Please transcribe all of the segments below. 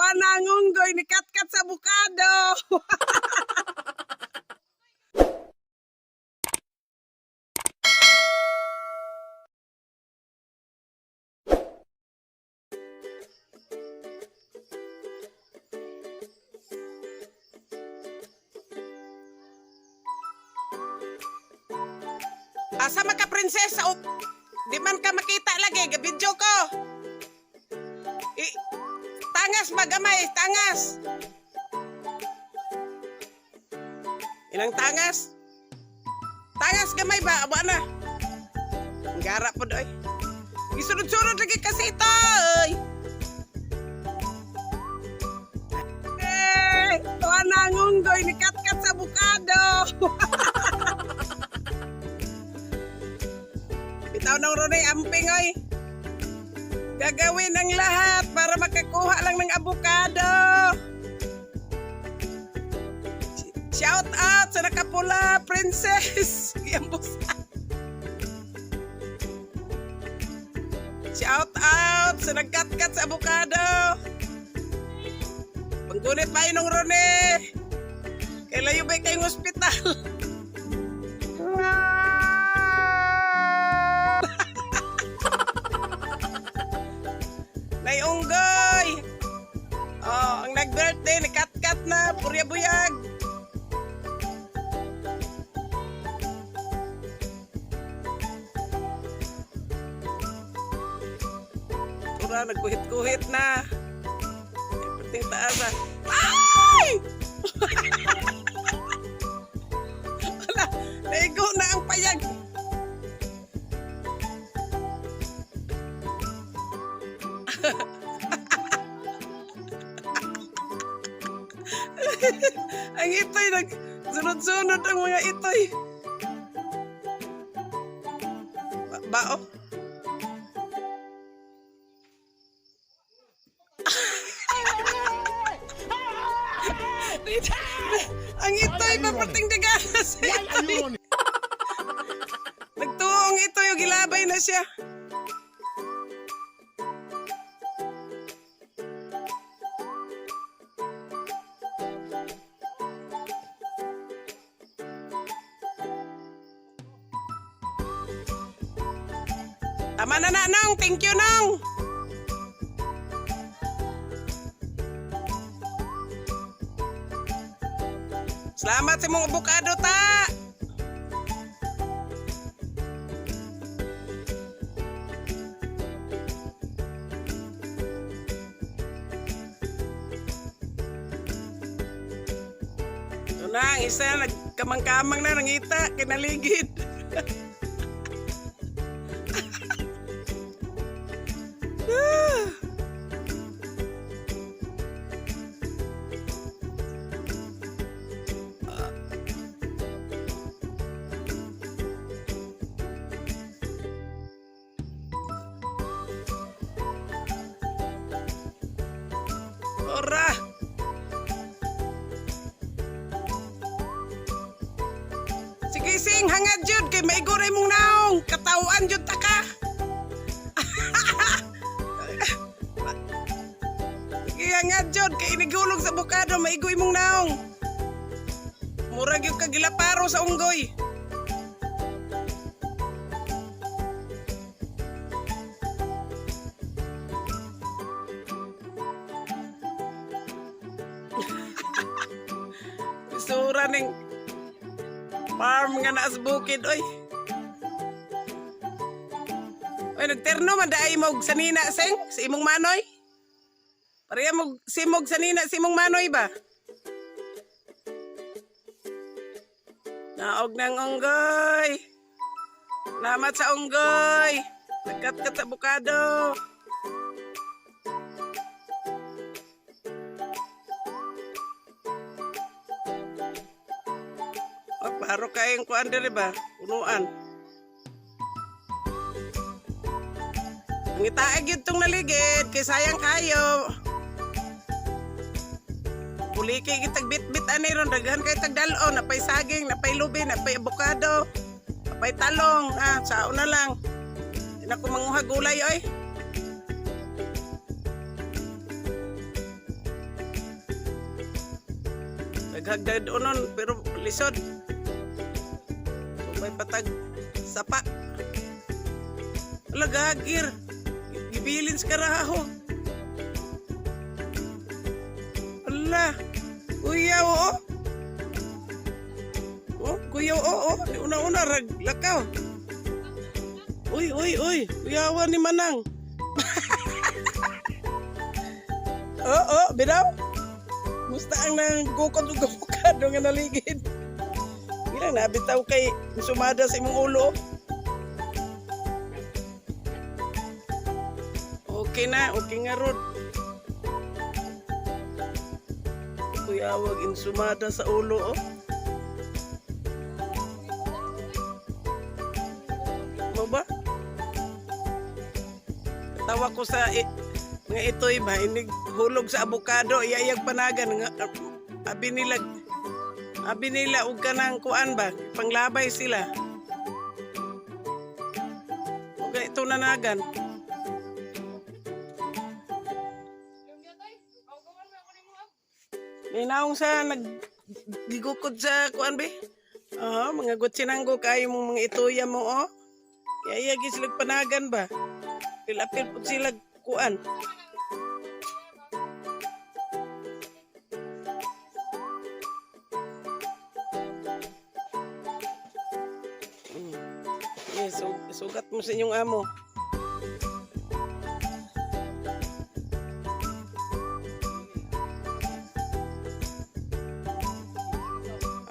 Tuwa na ang unggoy ni Katkat sa bukado. Asa man ka, prinsesa? O, di man ka makita lagi, gabidyo ko. I, tangas magamay, tangas. Ilang tangas? Tangas gamay ba? Aba na. Ang gara po doy. Isunod-sunod lagi kasi ito. Oy. Eh, tuwa na ang unggoy ni Katkat sa bukado. Bitaw ng Ronay amping oy. Gagawin ang lahat para makakuha lang ng abukado. Shout out sa nakapula, princess. Giambusa. Shout out sa nagkatkat sa abukado. Panggunit pa yun ng Rone. Kay layo ba kayong ospital? Nayunggoy! Oh, ang nag-birthday, ni-cut-cut na, purya buyag. Ura, nagkuhit-kuhit na. Ay, perting taas ah. Ay! Wala, naigo na ang payag. Ang itoy, nag sunod-sunod ang mga itoy. Bao? Ang itoy, papating dagana sa Why are itoy. you running? Nagtuong itoy, yung gilabay na siya. Tama na na, Nong. Thank you, Nong. Salamat sa mong abukado, ta. Ito na, ang isa, nagkamang-kamang na, nangita, kinaligid. Ah. Ora! Sige sing, hangad jud kay maiguray mong naong, katawaan jud ta ka. Sige, hangad jud kay inigulog sa bukado, maigoy mong naong. Murag yung kagilaparo sa unggoy. Isura ning farm nga naa sa bukid oy. Oy, nagterno man daay mo og sanina seng sa imong manoy. Pareha mo simog sanina sa imong manoy ba? Naog ng unggoy. Salamat sa unggoy. Nagkatkat sa bukado. Oh, klaro kayong kuan diri ba? Punuan. Ang itaag yun tong naligid, kay sayang kayo. Puliki kitag bit-bit ani ron, daghan kay tagdal-on, napay saging, napay lubi, napay abokado, napay talong, ah, sao na lang. Di na ko manguha gulay oy. Daghag unon pero lisod. Subay patag sapa. Wala gagir. Gibilin sa karaho. Ala. Kuya oo. Oh, kuya oo. Oh. Una-una rag lakaw. Uy, uy, uy. Kuyawan ni Manang. Oo, oh, bitaw. Musta ang nang gukod ug avocado nga naligid. Ilang nabitaw kay sumada sa imong ulo. Okay na, okay nga rod. Kuyawag insumada sa ulo oh. Mo ba? Tawa ko sa mga itoy ba inig hulog sa abukado iyayag panagan nga abi nila og kanang kuan ba panglabay sila. Ug ito nanagan. May naong sa naggigukod sa kuan be. Oo, mga gutsinanggo kayo mong mga ituya mo oh. Kaya sila panagan ba? Pilapil po sila kuan. Eh, sugat mo sa inyong amo.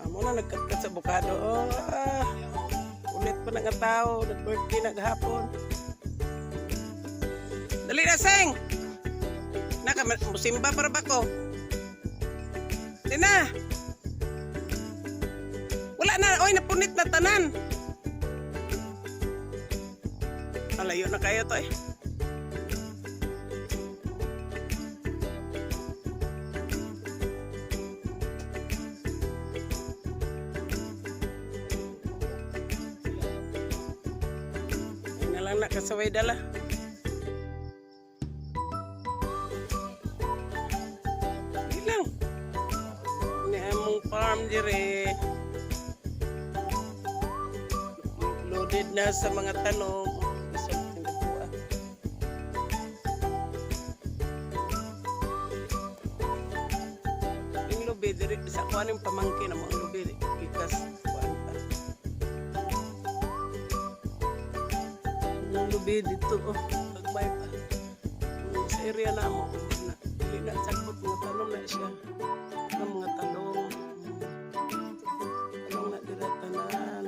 Amo na nagkatkat sa abukado. Oh, ah. Ulit pa na nga tao. Nag-birthday naghapon. Dali na, Seng! Naka, musimba para ba ko? Di na! Wala na! Oy, napunit na tanan! Malayo na kayo to eh. Ay na lang nakasaway dala. Di lang. Ni among farm dire. Loaded na sa mga tanom. Isang tinagkuha. Yung lubi dire sa kuan yung pamangkin mo ang lubi because kuan pa. Yung lubi dito oh, pagmay pa. Yung sa area na mo na dili na sagbot mga tanom na siya. Ng mga talong. Talong na dira tanan.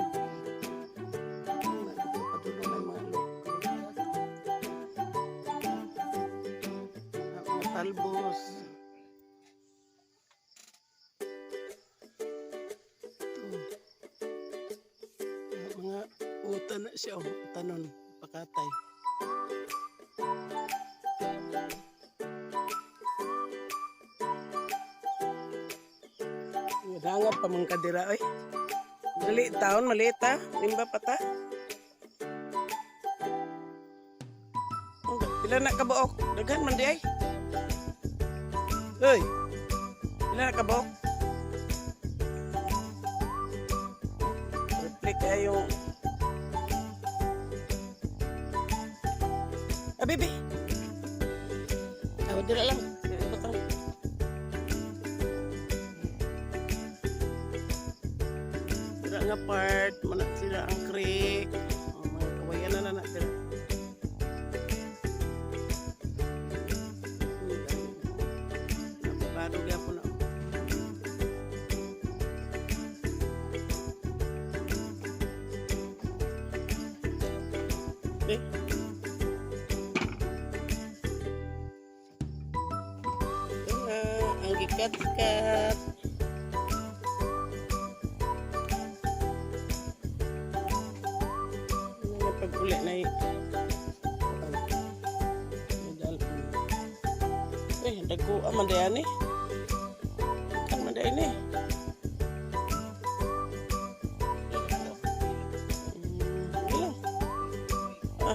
Talong na dito padulong na mga lok. Mga talbos. Ito. Mga utan na siya, oh, utanon, pakatay. Dangap pa mga kadira, oy. Dali taon, maliit ha. Limba pa ta. Pila na kabuok? Daghan man di ay. Hoy. Pila na kabuok? Reflect kayo. Ah, baby. Ah, dira lang. Dira butang. Dira nga part, mana sila ang creek. Oh, mga kawayan na na na dira. Napakado gyapon na. Eh. Ito na, ang gikat-kat. Ano pag-uli na medal. Eh, dagko man dayan eh. Kan man dayan eh. Bilang. Ah,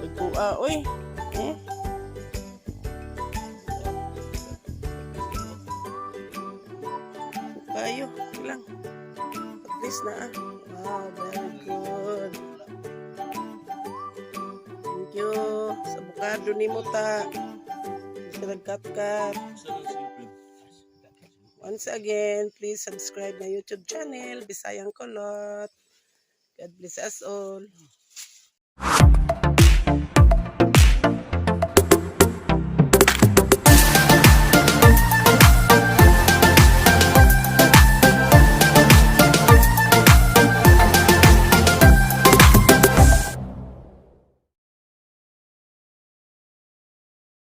dagko ah, oy. Kayo, ilang. At least na ah. Wow, very good. Thank you. Sa avocado nimo ta. Sila cut-cut. Once again, please subscribe my YouTube channel, Bisayang Kulot. God bless us all.